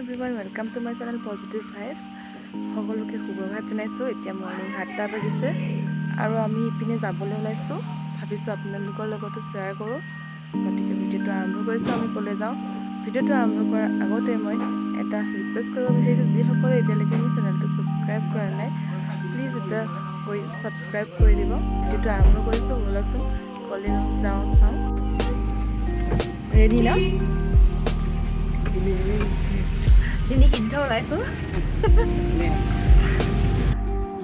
Everyone, welcome to my channel Positive Vibes. সকলোকে সুপ্ৰভাত জনাইছোঁ। এতিয়া মৰ্ণিং 7টা বাজিছে আৰু আমি ইপিনে যাবলৈ ওলাইছোঁ। ভাবিছোঁ আপোনালোকৰ লগতো শ্বেয়াৰ কৰোঁ, গতিকে ভিডিঅ'টো আৰম্ভ কৰিছোঁ। আমি ক'লৈ যাওঁ, ভিডিঅ'টো আৰম্ভ কৰাৰ আগতে মই এটা ৰিকুৱেষ্ট কৰিব বিচাৰিছোঁ। যিসকলে এতিয়ালৈকে মোৰ চেনেলটো ছাবস্ক্ৰাইব কৰা নাই, প্লিজ এটা গৈ ছাবস্ক্ৰাইব কৰি দিব। ভিডিঅ'টো আৰম্ভ কৰিছোঁ, ব'লকচোন, ক'লৈ যাওঁ চাওঁ। ৰেডি ন? তিনি সিদ্ধ ওলাইছোঁ।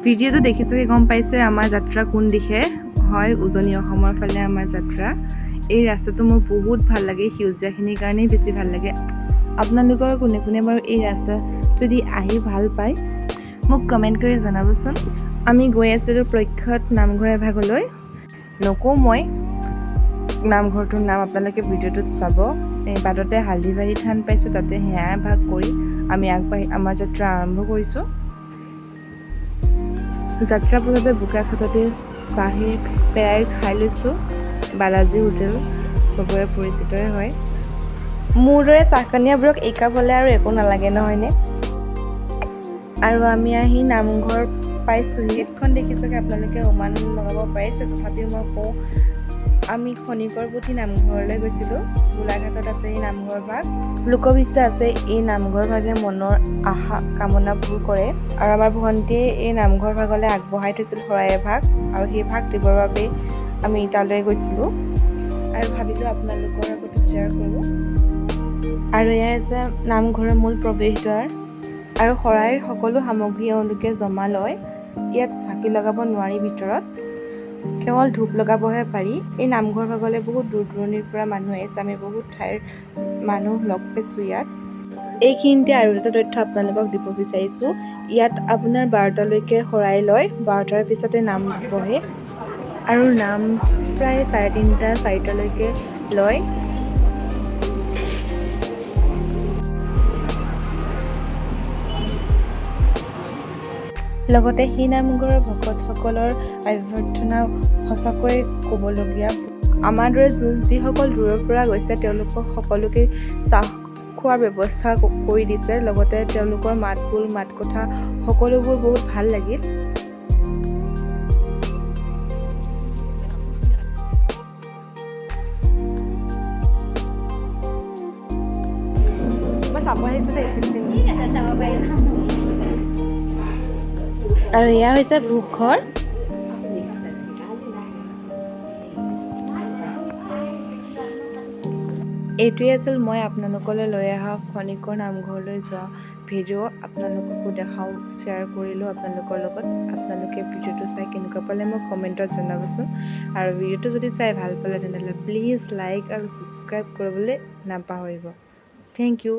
ভিডিঅ'টো দেখি চাগে গম পাইছে আমাৰ যাত্ৰা কোন দিশে হয়। উজনি অসমৰ ফালে আমাৰ যাত্ৰা। এই ৰাস্তাটো মোৰ বহুত ভাল লাগে, সেউজীয়াখিনিৰ কাৰণেই বেছি ভাল লাগে। আপোনালোকৰ কোনে কোনে বাৰু এই ৰাস্তাটো দি আহি ভাল পায়, মোক কমেণ্ট কৰি জনাবচোন। আমি গৈ আছিলোঁ প্ৰখ্যাত নামঘৰ এভাগলৈ। নকওঁ মই নামঘৰটোৰ নাম, আপোনালোকে ভিডিঅ'টোত চাব। এই বাটতে হালধিবাৰী থান পাইছোঁ, তাতে সেৱা এভাগ কৰি আমি আগবাঢ়ি আমাৰ যাত্ৰা আৰম্ভ কৰিছোঁ। যাত্ৰা পথতে বোকাখাটতে চাহে পেৰাই খাই লৈছোঁ। বালাজী হোটেল চবৰে পৰিচিতই হয়। মোৰ দৰে চাহকণীয়াবোৰক এইকাপ হ'লে আৰু একো নালাগে, নহয়নে? আৰু আমি আহি নামঘৰ পাইছোঁহি। গেটখন দেখি চাগে আপোনালোকে অনুমান লগাব পাৰিছে, তথাপিও মই কওঁ, আমি খনিকৰ পুথি নামঘৰলৈ গৈছিলোঁ। গোলাঘাটত আছে এই নামঘৰ ভাগ। লোকবিশ্বাস আছে, এই নামঘৰ ভাগে মনৰ আশা কামনা পূৰ কৰে। আৰু আমাৰ ভণ্টিয়ে এই নামঘৰ ভাগলৈ আগবঢ়াই থৈছিল শৰাই এভাগ আৰু সেই ভাগ দিবৰ বাবে আমি তালৈ গৈছিলোঁ আৰু ভাবিলোঁ আপোনালোকৰ আগতো শ্বেয়াৰ কৰোঁ। আৰু এয়াই আছে নামঘৰৰ মূল প্ৰৱেশদ্বাৰ আৰু শৰাইৰ সকলো সামগ্ৰী এওঁলোকে জমা লয়। ইয়াত চাকি লগাব নোৱাৰি ভিতৰত, কেৱল ধূপ লগাবহে পাৰি। এই নামঘৰ ভাগলৈ বহুত দূৰ দূৰণিৰ পৰা মানুহ আহিছে। আমি বহুত ঠাইৰ মানুহ লগ পাইছোঁ ইয়াত। এইখিনিতে আৰু এটা তথ্য আপোনালোকক দিব বিচাৰিছোঁ। ইয়াত আপোনাৰ 12টালৈকে শৰাই লয়, 12টাৰ পিছতে নাম বহে আৰু নাম প্ৰায় 3:30, 4টালৈকে লয়। লগতে সেই নামঘৰৰ ভকতসকলৰ অভ্যৰ্থনা সঁচাকৈয়ে ক'বলগীয়া। আমাৰ দৰে যোন যিসকল দূৰৰ পৰা গৈছে, তেওঁলোকক সকলোকে চাহ খোৱাৰ ব্যৱস্থা কৰি দিছে। লগতে তেওঁলোকৰ মাত বোল, মাত কথা সকলোবোৰ বহুত ভাল লাগিল। মই চাব আহিছোঁ দেই। ঠিক আছে, চাব পাৰিবা। আৰু এয়া হৈছে ভোগঘৰ। এইটোৱে আছিল মই আপোনালোকলৈ লৈ অহা খনিকৰ নামঘৰলৈ যোৱা ভিডিঅ'। আপোনালোককো দেখাওঁ, শ্বেয়াৰ কৰিলোঁ আপোনালোকৰ লগত। আপোনালোকে ভিডিঅ'টো চাই কেনেকুৱা পালে মোক কমেণ্টত জনাবচোন। আৰু ভিডিঅ'টো যদি চাই ভাল পালে, তেনেহ'লে প্লিজ লাইক আৰু ছাবস্ক্ৰাইব কৰিবলৈ নাপাহৰিব। Thank U.